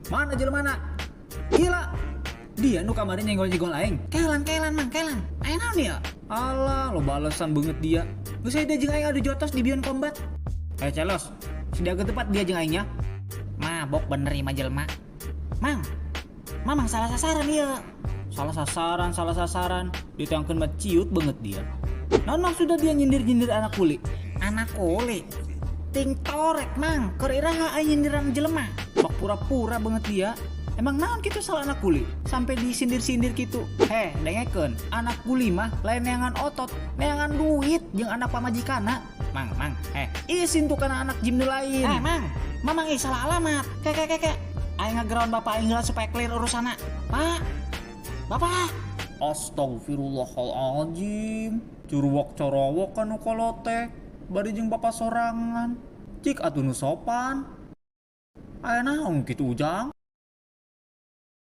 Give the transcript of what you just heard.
Mana jelema? Gila. Dia nu kamari nyenggol-nyenggol aing. Kelan kelan, Mang, kelan. Aya naon ya? Alah, lo balesan banget dia. Geus dia jeung aing adu jotos di Beyond Combat. Eh, celos. Sudah ke tempat dia jeung aingnya. Mabok bener ieu mah jelema. Mang, Mamang salah sasaran ieu. Salah sasaran, salah sasaran. Ditangkeun mah ciut banget dia. Naon maksudnya dia nyindir-nyindir anak kuli? Anak kuli. Ting torek, Mang, keur iraha aing nyindiran jelema? Bak pura-pura banget dia. Emang naon gitu salah anak kuli? Sampai disindir-sindir gitu. Heh, dengekeun. Anak kuli mah lain neangan otot, neangan duit jeung anak pamajikana. Mang, Mang, eh, isin tuh kana anak gym nu lain. Eh, Mang, Mamang ih salah alamat. Ke ke ke ke. Aing ngageroan bapak aing heula supaya clear urusanna. Pak. Bapak. Astagfirullahaladzim. Curuwak corowok kanu kolote. Bari jeung bapak sorangan. Cik atuh nu sopan. Aya naon kitu, Ujang?